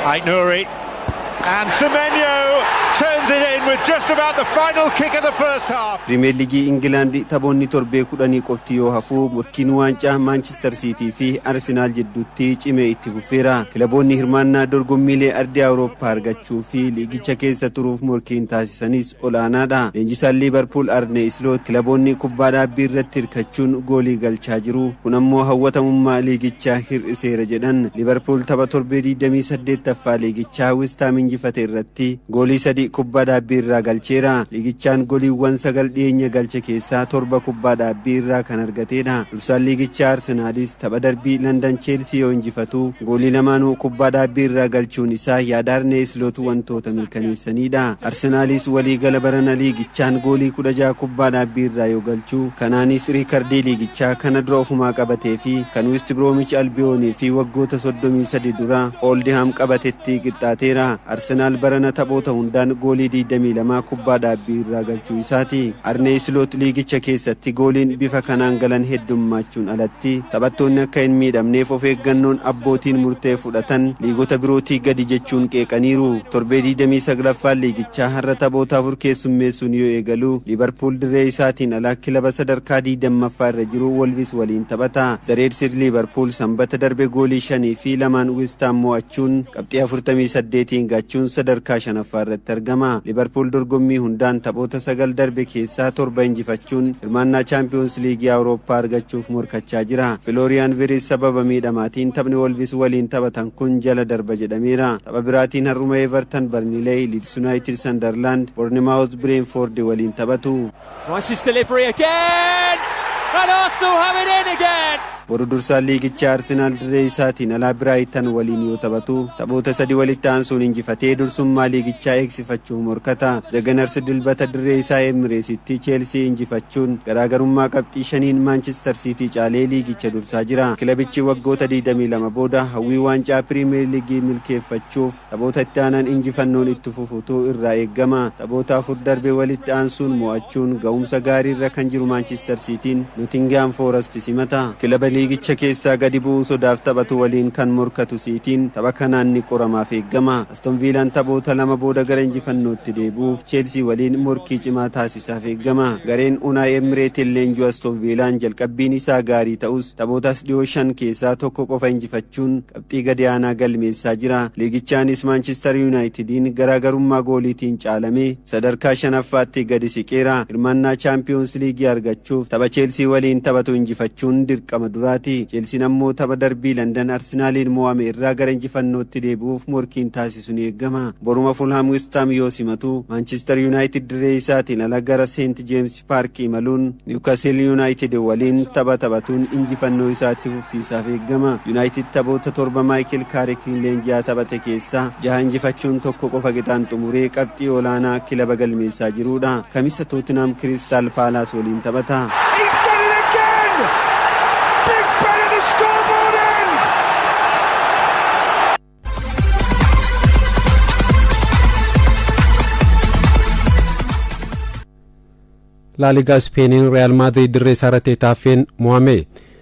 Ait Nouri. And Semenyo turns it in with just about the final kick of the first half. Pirimeer Liigii Ingilaandi taphoonni torbee 10 qofti yoo hafu, morkiin waancaa Maanchister Siitii fi Arsenaal jidduutti cimee itti fufeera. Kilaboonni hirmaannaa dorgommiilee ardii Awurooppaa argachuu fi liigicha keessa turuuf morkiin taasisanis olaanaadha. Leenjisaan Liibarpuul Arne Isloot kilaboonni kubbaa dhaabbii irratti hirkachuun goolii galchaa jiru. Kun ammoo hawwatamummaa liigichaa hir'iseera jedhan. Liibarpuul tapha torbee 28ffaa liigichaa Wistaam injifate irratti goolii sadi kubbaa dhaabbii irraa galcheera. Liigichaan gooliiwwan sagal dhiyeenya galche keessaa torba kubbaa dhaabbii irraa kan argatedha. Dursaan liigichaa Arsenaalis tapha darbii Landan Cheelsii yoo injifatu goolii lamaanuu kubbaa dhaabbii irraa galchuun isaa yaada Arne Isloot wantoota mirkaneessanidha. Arsenaalis waliigala barana liigichaan goolii 16 kubbaa dhaabbii irraa yoo galchu, kanaanis riikardii liigichaa kana dura ofumaa qabatee fi kan West Bromwich Albiyoonii fi waggoota 33 dura Oldham qabatetti qixxaateera. Arsenaal barana taphoota hundaan goolii 22 kubbaa dhaabbii irraa galchuu isaati. Arne Isloot liigicha keessatti gooliin bifa kanaan galan heddummachuun alatti taphattoonni akka hin miidhamneef of eeggannoon abbootiin murtee fudhatan liigota birootii gadi jechuun qeeqaniiru. Torbee 29ffaan liigichaa har'a taphoota afur keessummeessuun yoo eegalu, Liibarpuul dirree isaatiin alaa kilaba sadarkaa 20ffaa irra jiru Wolvis waliin taphata. The Reds Liibarpuul Sanbata darbe goolii 5 fi 2n Wistaam mo'achuun qabxii 48n gachuun sadarkaa shanaffaa irratti argama. Liibarpuul dorgommii hundaan taphoota sagal darbe keessaa torba injifachuun hirmaannaa Chaampiyoons Liigii Awurooppaa argachuuf morkachaa jira. Filooriyaan Viris sababa miidhamaatiin taphni Wolvis waliin taphatan kun jala darba jedhameera. Tapha biraatiin har'uma Everton Barnilee, Leeds United Sunderland, Bournemouth Brentford waliin taphatu. Rice's delivery again! And Arsenal have it in again! Boru dursaan liigichaa Arsenaal dirree isaatiin alaa Biraayitan waliin yoo taphatu, taphoota sadi walitti aansuun injifatee dursummaa liigichaa eegsifachuuf morkata. The Gunners Dilbata dirree isaa Emireesitti Cheelsii injifachuun garaagarummaa qabxii shaniin Maanchister Siitii caalee liigicha dursaa jira. Kilabichi waggoota 22 booda hawwii waancaa Piriimeer Liigii milkeeffachuuf taphoota itti aanan injifannoon itti fufutu irraa eeggama. Taphoota afur darbe walitti aansuun mo'achuun ga'umsa gaariirra kan jiru Maanchister Siitiin Nootingaam Foorest simata. Kilaba liigicha keessaa gadi bu'uu sodaaf taphatu waliin kan morkatu Siitiin tapha kanaan ni qoramaaf eeggama. Aston Viilaan taphoota lama booda gara injifannootti deebi'uuf Cheelsii waliin morkii cimaa taasisaaf eeggama. Gareen Unaayi Emireetiin leenjuu Aston Viilaan jalqabbiin isaa gaarii ta'us, taphoota as dhiyoo shan keessaa tokko qofa injifachuun qabxii gadi aanaa galmeessaa jira. Liigichaanis Maanchister Yuunaayitediin garaagarummaa gooliitiin caalamee sadarkaa shanaffaatti gadi siqeera. Hirmaannaa Chaampiyoons Liigii argachuuf tapha Cheelsii waliin taphatu injifachuun dirqama duraati. Cheelsiin ammoo tapha darbii Landan Arsenaaliin mo'ame irraa gara injifannootti deebi'uuf morkiin taasisu ni eeggama. Boruma Fulhaam Wistaam yoo simatu, Maanchister Yuunaayitid dirree isaatiin ala gara Seent Jeems Paarkii imaluun Niwukaasel Yuunaayitid waliin tapha taphatuun injifannoo isaatti fufsiisaaf eeggama. Yuunaayitid taphoota torba Maayikil Kaarikiin leenji'aa taphate keessaa jaha injifachuun tokko qofa qixaan xumuree qabxii olaanaa kilaba galmeessaa jirudha. Kamisa Tootinam Kiristaal Paalaas waliin taphata. He's done it again! Big Ben at the scoreboard end! Laaligaa Ispeeniin Reyaal Maadriid dirree isaa irratti Heetaaffeen mo'ame.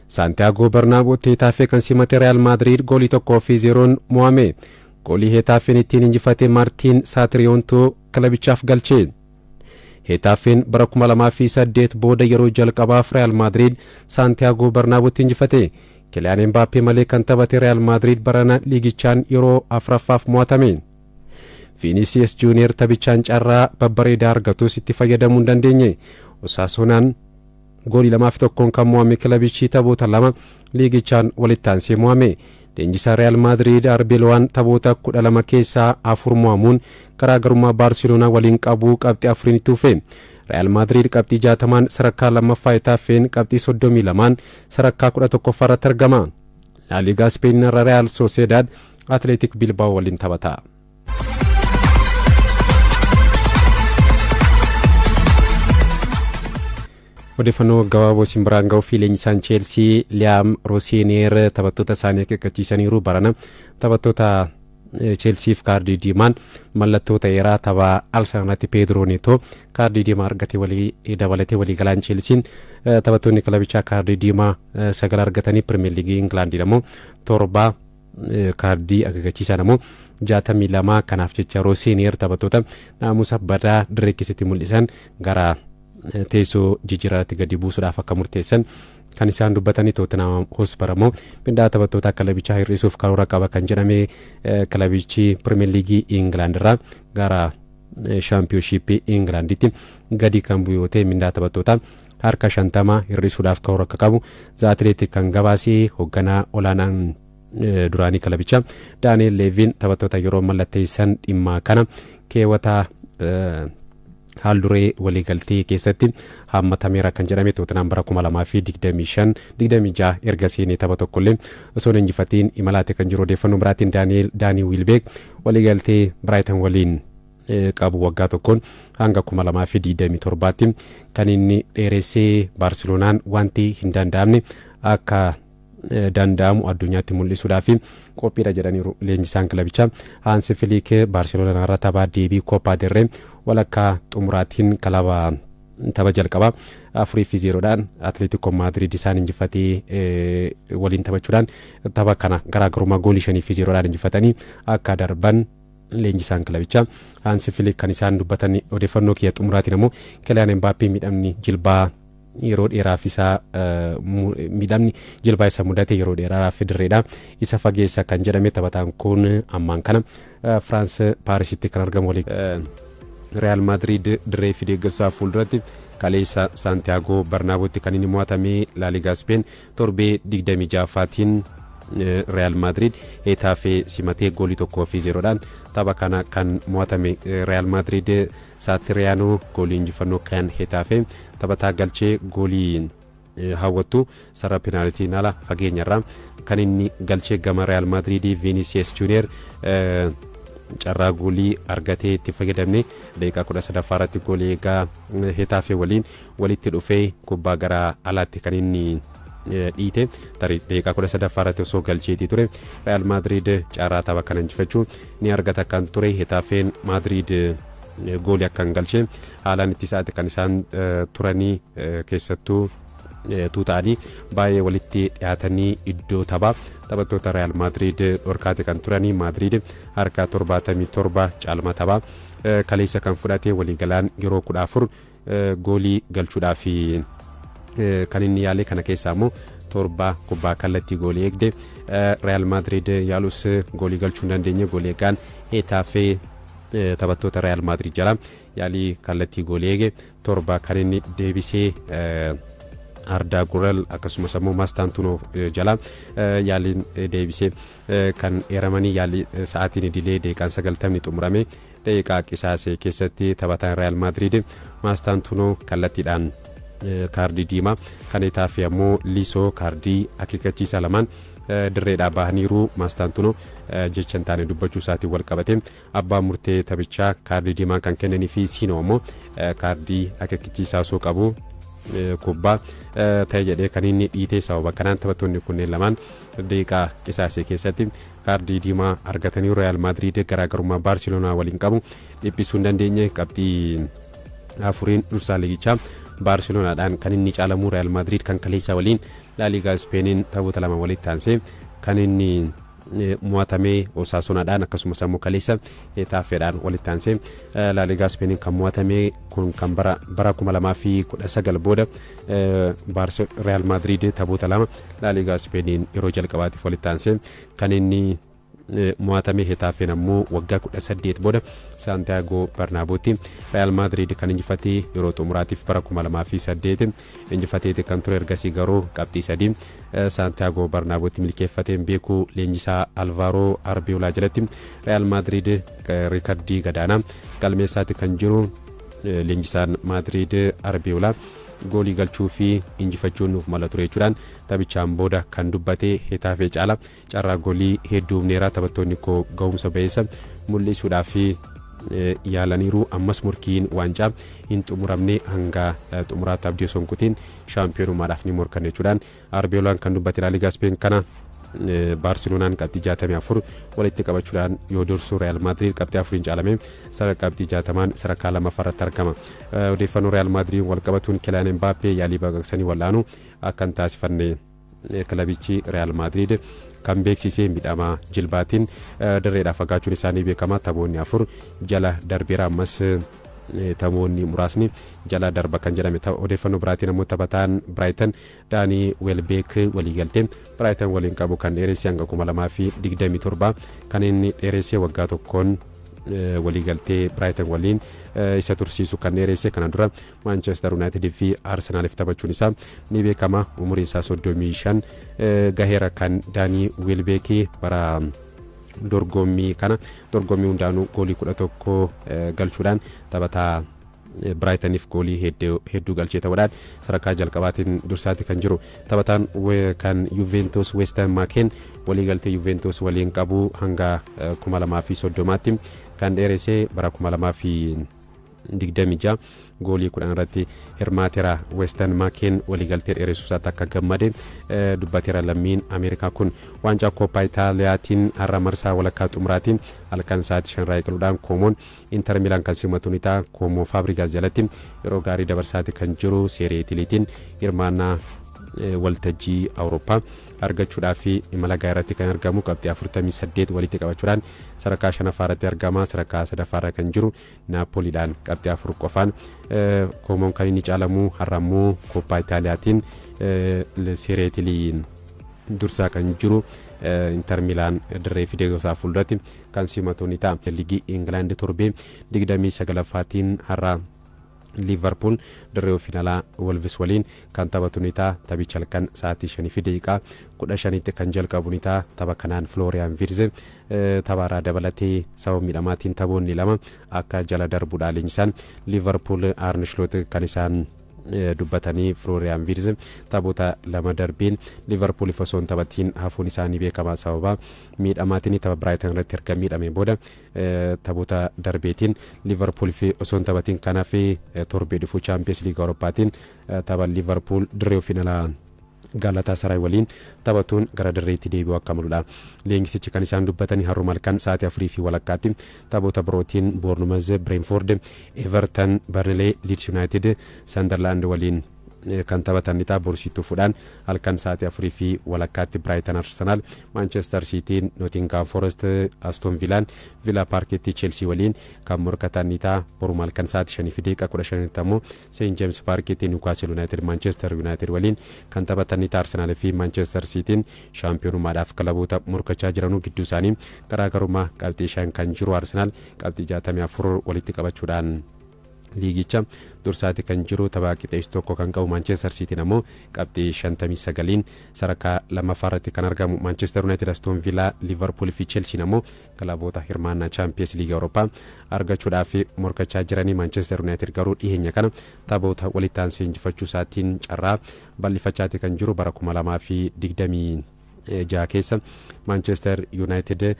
Saantiyaagoo Barnaabootti Heetaaffee kan simate Reyaal Maadriid goolii 1-0n mo'ame. Goolii Heetaaffeen ittiin injifate Maartiin Saatiriyoontoo kilabichaaf galche. Heetaaffeen bara 2008 booda yeroo jalqabaaf Reyaal Maadriid Saantiyaagoo Barnaabootti injifate. Kiliyaan Embaapee malee kan taphate Reyaal Maadriid barana liigichaan yeroo afuraffaaf mo'atame. Viinisiyees Juuniyer taphichaan carraa babbareedaa argatus itti fayyadamuu hin dandeenye. Osaasunaan goolii 2-1n kan mo'ame kilabichi taphoota lama liigichaan walitti aansee mo'ame. Leenjisaa Reyaal Maadriid Arbeelowaan taphoota 12 keessaa afur mo'amuun garaagarummaa Baarseloonaa waliin qabu qabxii afuriin itti fufe. Reyaal Maadriid qabxii 60n sadarkaa lammaffaa, Heetaaffeen qabxii 32n sadarkaa 11ffaa irratti argama. Laaligaa Speen irra Reyaal Sooseedaad Atleetik Bilbaa'oo waliin taphata. Odeeffannoo gabaaboo isin biraan ga'uu fi leenjisaan Cheelsii Liyaam Roosineer taphattoota isaanii akeekkachiisaniiru. Barana taphattoota Cheelsiif kaardii diimaan mallattoo ta'eera. Tapha Arsenaalitti Peedroo Neetoo kaardii diimaa argate walii dabalatee waliigalaan Cheelsiin taphattoonni kilabichaa kaardii diimaa sagal argatanii, Pirimeer Liigii Ingilaandii immoo torba. Kaardii akeekkachiisaan ammoo 62. Kanaaf jecha Rooseniyer taphattoota naamusa badaa dirree keessatti mul'isan gara teessoo jijjiiraatti gadi buusuudhaaf akka murteessan kan isaan dubbatanii. Tootenaam Hotspur ammoo mindaa taphattoota kilabichaa hir'isuuf karoora qaba kan jedhame. Kilabichi Pirimeer Liigii Ingilaand irraa gara Shaampiyoonshiippii Ingilaanditti gadi kan bu'u yoo ta'e, mindaa taphattoota harka 50 hir'isuudhaaf karoora akka qabu The Athletic kan gabaasee. Hoogganaa olaanaan duraanii kilabichaa Daani'el Leeviin taphattoota yeroo mallatteessan dhimma kana keewwataa haal duree waliigaltee keessatti haammatameera kan jedhame. Tootenaam bara 2025 26 erga seenee tapha tokkollee osoo hin injifatiin imalaate kan jiru. Odeeffannoo biraatiin, Daani'el Daanii Wiilbeek waliigaltee Biraayitan waliin qabu waggaa tokkoon hanga 2027tti kan inni dheeressee. Baarseloonaan wanti hin danda'amne akka danda'amu addunyaatti mul'isuudhaaf qophiidha jedhaniiru leenjisaan kilabichaa Haansi Filiik. Baarseloonaan irra taphaa deebii Koppaa Dirree walakkaa xumuraatiin kilaba tapha jalqabaa 4-0dhaan Atleetiko Maadriid isaan injifatee waliin taphachuudhaan tapha kana garaagarummaa goolii 5-0dhaan injifatanii akka darban leenjisaan kilabichaa Haansi Filiik kan isaan dubbatan. Odeeffannoo kiyya xumuraatiin ammoo, Kiliyaan Embaapii miidhamni jilbaa yeroo dheeraaf isa miidhamni jilbaa isa mudate yeroo dheeraaf dirreedha isa fageessa kan jedhame. Taphataan kun ammaan kana Firaans Paarisitti kan argamu. Waliin Real Madrid dirree fi deeggarsaa fuulduratti kaleessa Saantiyaagoo Barnaabootti kan inni mo'atame. Laaligaa Speen torbee 26ffaatiin Real Madrid Hetaafee simatee goolii 1-0dhaan tapha kana kan mo'atame. Real Madrid Saatiriyaanoo goolii injifannoo kan Hetaafee taphataa galchee, goolii hawwattu sarara peenaalitiin ala fageenyarraa kan inni galchee. Gama Real Madrid Vinicius Junior carraa goolii argatee itti fayyadamne. Daqiiqaa 13ffaa irratti goolii eegaa Hetaafee waliin walitti dhufee kubbaa gara alaatti kan inni dhiite. Daqiiqaa 13ffaa irratti osoo galcheetii ture, Real Madrid carraa tapha kana injifachuu ni argata kan ture. Hetaafeen Madrid goolii akka hin galchee haalaan itti isaati kan isaan turanii, keessattuu tuuta'anii baay'ee walitti dhiyaatanii iddoo taphaa taphattoota Real Madrid dhorkaate kan turanii. Madrid harka 77 caalma taphaa kaleessa kan fudhate. Waliigalaan yeroo 14 goolii galchuudhaaf kan inni yaale, kana keessaa immoo 7 kubbaa kallattii goolii eegde. Real Madrid yaalus goolii galchuu hin dandeenye. Goolii eegaan Hetaafee taphattoota Real Madrid jala yaalii kallattii goolii eege 7 kan inni deebisee. Ardaa Gural akkasumas ammoo Maastaantunoo jala yaaliin deebisee kan eeramanii. Yaalii sa'aatiin idilee daqiiqaan 90 xumurame, daqiiqaa qisaasee keessatti taphataan Real Madrid Maastaantunoo kallattiidhaan kaardii diimaa, kan Hetaafee ammoo Liisoo kaardii akeekkachiisaa lamaan dirreedhaa bahaniiru. Maastaantunoo jecha hin taane dubbachuu isaatiin wal qabate abbaa murtee taphichaa kaardii diimaa kan kennanii fi Siinoo ammoo kaardii akeekkachiisaa osoo qabu kubbaa ta'e jedhee kan inni dhiite. Sababa kanaan taphattoonni kunneen lamaan daqiiqaa qisaasee keessatti kaardii diimaa argatanii. Real Madrid garaagarummaa Baarseloonaa waliin qabu dhiphisuu hin dandeenye. Qabxii 4n dursaa liigichaa Baarseloonaadhaan kan inni caalamu. Real Madrid kan kaleessa waliin Laaligaa Ispeeniin taphoota lama walitti aansee kan inni mo'atamee Osaasonaadhaan, akkasumas ammoo kaleessa Hetaafeedhaan walitti aansee Laaligaa Ispeeniin kan mo'atame kun kan bara 2019 booda Real Madrid taphoota lama Laaligaa Ispeeniin yeroo jalqabaatiif walitti aansee kan inni mo'atame. Hetaafeen ammoo waggaa 18 booda Saantiyaagoo Barnaabootti Real Madrid kan injifatee yeroo xumuraatiif bara 2008 injifateeti kan ture. Ergasii garuu qabxii 3 Saantiyaagoo Barnaabootti milkeeffateen beekuu. Leenjisaa Alvaaroo Arbeelaa jalatti Real Madrid riikardii gadaanaa galmeessaatti kan jiru. Leenjisaan Madrid Arbeelaa goolii galchuu fi injifachuun nuuf mala ture jechuudhaan taphichaan booda kan dubbate. Hetaafee caala carraa goolii hedduu humneeraa, taphattoonni koo ga'umsa ba'eessa mul'isuudhaaf yaalaniiru. Ammas morkiin waancaa hin xumuramne, hanga xumuraatti abdii osoo hin kutiin shaampiyoonummaadhaaf ni morkanne jechuudhaan Arbeelaan kan dubbate. Laaligaa Speen kana Baarseloonaan qabxii 64 walitti qabachuudhaan yoo dursu, Real Madrid qabxii 4n caalame qabxii 60n sadarkaa lammaffaarratti argama. Odeeffannoo Real Madrid wal qabatuun, Kilyaan Mbaappee yaalii baqaqsanii wal'aanuu akka hin taasifanne Kilabichi Real Madrid kan beeksisee miidhama jilbaatiin dirreedhaa fagaachuun isaanii beekama. Taphoonni 4 jala darbeera, ammas taphoonni muraasni jala darba kan jedhame. Odeeffannoo biraatiin ammoo taphataan Brighton Daanii Welbeek waliigaltee Brighton waliin qabu kan dheeresse hanga 2027 kan inni dheeresse, waggaa tokkoon waliigaltee Brighton waliin isa tursiisu kan dheeresse. Kana dura Manchester United fi Arsenaaliif taphachuun isaa ni beekama. Umuriin isaa 35 gaheera kan Daanii Welbeek. Bara dorgommii kana dorgommii hundaanuu goolii 11 galchuudhaan taphataa Biraayitaniif goolii hedduu galchee ta'uudhaan sadarkaa jalqabaatiin dursaatti kan jiru. Taphataan kan Juventus Weston McKennie waliigaltee Juventus waliin qabu hanga 2030tti kan dheeressee, bara 2026 goolii 10 irratti hirmaateera. Weston McKennie waliigaltee dheeressuu isaatti akka gammade dubbateera lammiin Ameerikaa kun. Waancaa Kooppaa Itaaliyaatiin har'a marsaa walakkaa xumuraatiin halkan sa'aatii 5 irraa eegaluudhaan Koomoon Inter Milaan kan simatu ni ta'a. Koomoo Faabrigaas jalatti yeroo gaarii dabarsaati kan jiru. Seeree Itiliitiin hirmaannaa waltajjii Awurooppaa argachuudhaaf imala gaarii irratti kan argamu, qabxii 48 walitti qabachuudhaan sadarkaa shanaffaa irratti argama. Sadarkaa sadaffaarra kan jiru Naapoliidhaan qabxii 4 qofaan Koomoon kan inni caalamu. Har'ammoo Kooppaa Itaaliyaatiin Seeree Itilii dursaa kan jiru Inter Milaan dirree fidee fuulduratti kan simatu ni ta'a. Liigii Ingilaand torbee 29ffaatiin har'a Liverpool dirree ofiin alaa Wolves waliin kan taphatu ni ta'a. Taphicha halkan sa'aatii 5:15tti kan jalqabu ni ta'a. Tapha kanaan Florian Wirtz taphaarraa dabalatee sababa miidhamaatiin taphoonni 2 akka jala darbuudha leenjisaan Liverpool Arne Slot kan isaan dubbatanii. Florian Wirtz taphoota 2 darbeen Liverpooliif osoo hin taphatiin hafuun isaanii beekamaa sababa miidhamaatiin. Tapha Brighton irratti erga miidhamee booda taphoota darbeetiin Liverpooliif osoo hin taphatiin, kanaaf torbee dhufu Champions League Awurooppaatiin tapha Liverpool dirree ofiin alaa Gaalataa Saraay waliin taphatuun gara dirreetti deebi'uu akka maludha leenjisichi kan isaan dubbatanii. Har'uma halkan sa'aatii 4:30tti taphoota birootiin Bournemouth Brentford, Everton Burnley, Leeds United Sunderland waliin kan taphatan ni ta'a. Borsiituu fuudhaan halkan sa'aatii 4:30tti Brighton Arsenal, Manchester Cityin Nottingham Forest, Aston Villaan Villa Parkitti Chelsea waliin kan morkatan ni ta'a. Boruma halkan sa'aatii 5:15tti ammoo St James Parkitti Newcastle United Manchester United waliin kan taphatan ni ta'a. Arsenal fi Manchester Cityin shaampiyoonummaadhaaf kilaboota morkachaa jiranuu gidduu isaanii garaagarummaa qabxii 5 kan jiru. Arsenal qabxii 64 walitti qabachuudhaan liigicha dursaati kan jiru. Tapha qixeessu tokko kan qabu Manchester Cityin ammoo qabxii 59n sadarkaa lammaffaa irratti kan argamu. Manchester United, Aston Villa, Liverpool fi Chelsea ammoo kilaboota hirmaannaa Champions League Awurooppaa argachuudhaaf morkachaa jiranii. Manchester United garuu dhiyeenya kana taphoota walitti aansee injifachuu isaatiin carraa bal'ifachaati kan jiru. Bara 2026 keessa Manchester United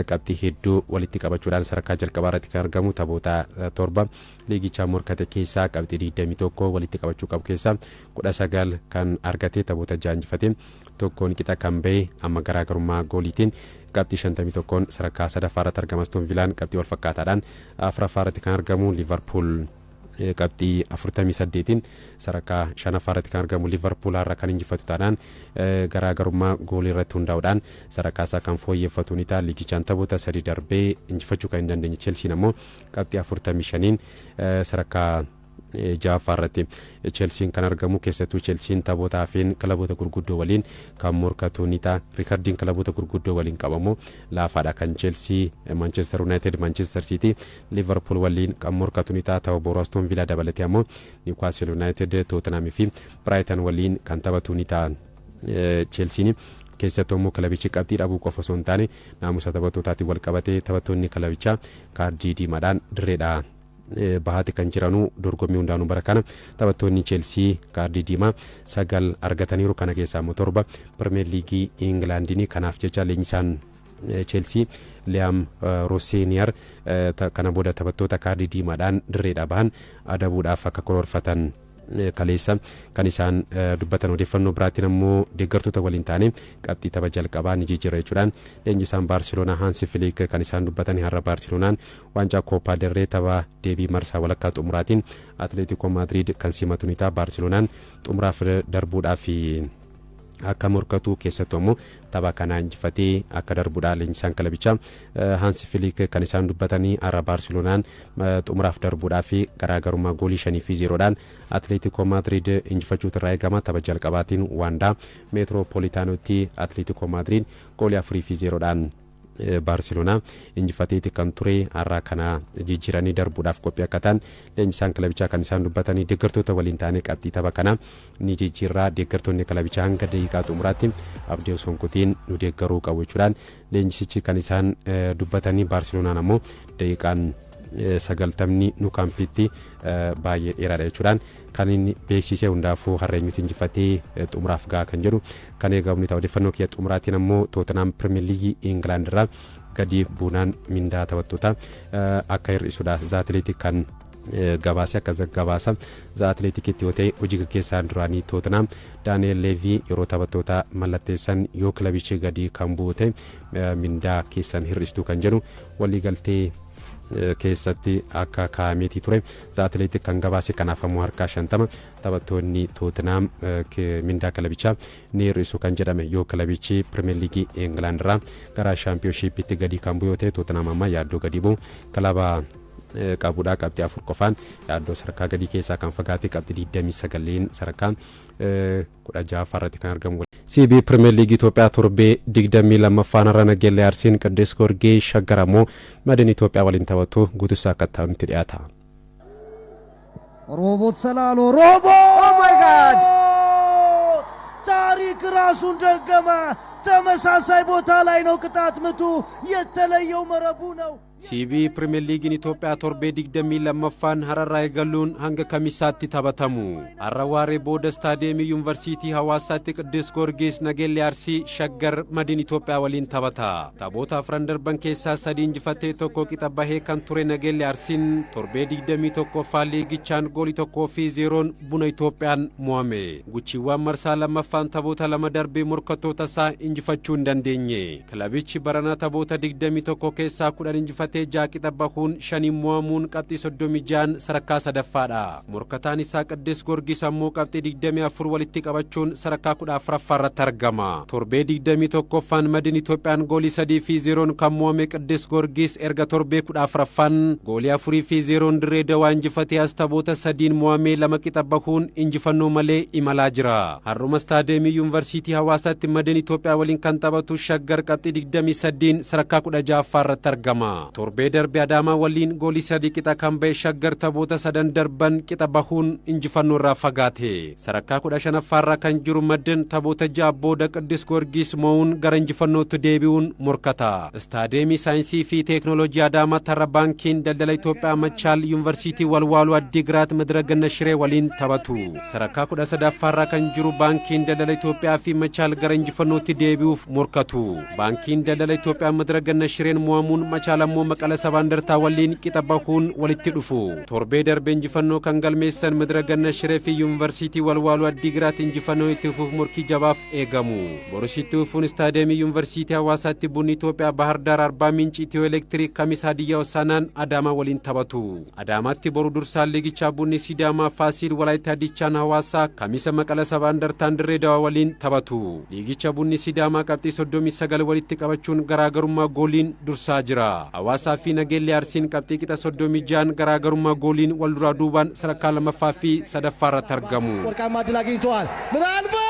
qabxii hedduu walitti qabachuudhaan sadarkaa jalqabaa irratti kan argamu. Taphoota 7 liigichaa morkate keessaa qabxii 21 walitti qabachuu qabu keessaa 19 kan argate, taphoota 6 injifate, tokkoon qixa kan bahe, amma garaagarummaa gooliitiin qabxii 51 sadarkaa sadaffaa irratti argama. Aston Villaan qabxii wal fakkaataadhaan afuraffaa irratti kan argamu. Liverpool qabxii 48n sadarkaa shanaffaa irratti kan argamu. Liverpool har'a kan injifatu taanaan garaagarummaa goolii irratti hundaa'uudhaan sadarkaa isaa kan fooyyeffatu ni ta'a. Liigichaan taphoota 3 darbee injifachuu kan hin dandeenye Chelsiin ammoo qabxii 45n sadarkaa ja'affaa irratti Chelsiin kan argamu. Keessattuu Chelsiin taphoota hafeen kilaboota gurguddoo waliin kan morkatu ni ta'a. Riikardiin kilaboota gurguddoo waliin qabamu laafaadha kan Chelsea. Manchester United, Manchester City, Liverpool waliin kan morkatu ni ta'a. Tapha boru Aston Villa dabalatee ammoo Newcastle United, Tottenham fi Brighton waliin kan taphatu ni ta'a Chelsiin. Keessattuu immoo kilabichi qabxii dhabuu qofa osoo hin taane naamusa taphattootaatiin wal qabatee taphattoonni kilabichaa kaardii diimaadhaan dirreedha bahaati kan jiranuu. Dorgommii hundaanuu bara kana taphattoonni Cheelsii kaardii diimaa 9 argataniiru, kana keessaa immoo 7 Pirimeer Liigii Ingilaandiini. Kanaaf jecha leenjisaan Cheelsii Liyaam Rooseeniyar kana booda taphattoota kaardii diimaadhaan dirreedha bahan adabuudhaaf akka karoorfatan kaleessa kan isaan dubbatan. Odeeffannoo biraatiin ammoo deeggartoota waliin taane qabxii tapha jalqabaa ni jijjiirra jechuudhaan leenjisaan Baarseloonaa Haansi Filiik kan isaan dubbatan. Har'a Baarseloonaan waancaa Kooppaa Del Rey tapha deebii marsaa walakkaa xumuraatiin Atleetikoo Maadriid kan simatu ni ta'a. Baarseloonaan xumuraaf darbuudhaaf Akka morkatu, keessattuu ammoo tapha kana injifatee akka darbuudha leenjisaan kilabichaa Haansi Filiik kan isaan dubbatanii. Har'a Baarseloonaan xumuraaf darbuudhaa fi garaagarummaa goolii 5-0dhaan Atleetikoo Maadriid injifachuutu irraa eegama. Tapha jalqabaatiin Waandaa Meetiroopolitaanotti Atleetikoo Maadriid goolii 4-0dhaan Baarseloonaa injifateeti kan ture. Har'a kana jijjiiranii darbuudhaaf qophii akka ta'an leenjisaan kilabichaa kan isaan dubbatanii. Deeggartoota waliin ta'anii qabxii tapha kana ni jijjiirraa, deeggartoonni kilabichaa hanga daqiiqaa xumuraatti abdii osoo hin kutiin nu deeggaruu qabu jechuudhaan leenjisichi kan isaan dubbatanii. Baarseloonaan ammoo daqiiqaan 90ni nu kaampiitti baay'ee dheeraadha jechuudhaan kan inni beeksise. Hundaafuu harreenyutti injifatee xumuraaf gahaa kan jedhu kan eegamu ni ta'a. Odeeffannoo kiyya xumuraatiin ammoo Tootenaam Pirimeer Liigii Ingilaand irraa gadi buunaan mindaa taphattoota akka hir'isuudha The Athletic kan gabaase. Akka gabaasa The Athletikitti yoo ta'e, hojii gaggeessaan duraanii Tootenaam Daani'el Leevii yeroo taphattoota mallatteessan yoo kilabichi gadi kan bu'u ta'e mindaa keessan hir'istuu kan jedhu waliigaltee keessatti akka kaa'ameetii ture The Athletic kan gabaase. Kanaaf ammoo harkaa 50 taphattoonni Tootenaam mindaa kilabichaa ni hir'isu kan jedhame yoo kilabichi Pirimeer Liigii Ingilaand irraa gara Shaampiyoonshiipitti gadi kan bu'u yoo ta'e. Tootenaam amma yaaddoo gadi bu'u kilaba qabudha. Qabxii 4 qofaan yaaddoo sadarkaa gadii keessaa kan fagaate, qabxii 29 sadarkaa 16ffaa irratti kan argamu. CBE Pirimeer Liigii Itoophiyaa torbee 22ffaan har'a Nageellee Arsiin Qidduus Giyoorgis, Shaggar ammoo Madin Itoophiyaa waliin taphatu. Guutuusaa akka ta'utti dhiyaata. ሮቦት ሰላሎ ሮቦት! Oh my God! ታሪክ ራሱን ደገመ። ተመሳሳይ ቦታ ላይ ነው ቅጣት ምቱ የተለየው መረቡ ነው። CBE Pirimeer Liigiin Itoophiyaa torbee 22ffaan har'arraa eegaluun hanga Kamisaatti taphatamu. Har'a waaree booda Istaadiyeemii Yuunivarsiitii Hawaasaatti Qiddus Goorgis Nageellee Arsii, Shaggar Madiin Itoophiyaa waliin taphata. Taphoota afran darban keessaa sadii injifatee tokko qixa bahee kan ture Nageellee Arsiin torbee 21ffaa liigichaan goolii 1-0n Buna Itoophiyaan mo'ame. Guchiiwwan marsaa lammaffaan taphoota lama darbee morkattoota isaa injifachuu hin dandeenye. Kilabichi barana taphoota 21 keessaa 10 injifatee 6 qixa bahuun, shaniin mo'amuun qabxii 36n sadarkaa sadaffaadha. Morkataan isaa Qiddus Goorgis ammoo qabxii 24 walitti qabachuun sadarkaa 14ffaa irratti argama. Torbee 21ffaan Madin Itoophiyaan goolii 3-0n kan mo'ame Qiddus Goorgis erga torbee 14ffaan goolii 4-0n Dirree Dawaa injifatee as taphoota sadiin mo'amee lama qixa bahuun injifannoo malee imalaa jira. Har'uma Istaadiyeemii Yuunivarsiitii Hawaasaatti Madin Itoophiyaa waliin kan taphatu Shaggar qabxii 28 sadarkaa 16ffaa irratti argama. Torbee darbe Adaamaa waliin goolii sadii qixa kan ba'e Shaggar taphoota sadan darban qixa bahuun injifannoo irraa fagaate. Sadarkaa 15ffaarra kan jiru Madden taphoota 6 booda Qiddus Goorgis mo'uun gara injifannootti deebi'uun morkata. Istaadeemii Saayinsii fi Teeknooloojii Adaamaa tarra Baankiin Daldala Itoophiyaa Machaal Yuunivarsiitii Walwaaluu Addigraat Madira Ganna Shiree waliin taphatu. Sadarkaa 13ffaarra kan jiru Baankiin Daldala Itoophiyaa fi Machaal gara injifannootti deebi'uuf morkatu. Baankiin Daldala Itoophiyaa Madira Ganna Shireen mo'amuun, Machaal ammoo Maqala Sabaa Indartaa waliin qixa bahuun walitti dhufu. Torbee darbe injifannoo kan galmeessan Madira Ganna Shiree fi Yuunivarsiitii Walwaaluu Addigraat injifannoo itti fufuuf morkii jabaaf eegamu. Borusitti fufuun Istaadeemii Yuunivarsiitii Hawaasaatti Bunni Itoophiyaa Bahar Daar, Arbaa Minci Itiyoo Elektiriik, Kamis Hadiyyaa Hosaanaan Adaamaa waliin taphatu. Adaamaatti boru dursaan liigichaa Bunni Sidaamaa Faasiil Walaayittaa Dichaan Hawaasaa, Kamisa Maqala Sabaa Indartaan Dirree Dawaa waliin taphatu. Liigicha Bunni Sidaamaa qabxii 39 walitti qabachuun garaagarummaa gooliin dursaa jira. Hawaasaa fi Nageellee Arsiin qabxii qixa 36n garaagarummaa gooliin wal duraa duubaan sadarkaa lammaffaa fi sadaffaa irratti argamu. ወርቃማ ዕድል አግኝተዋል። ምናልባት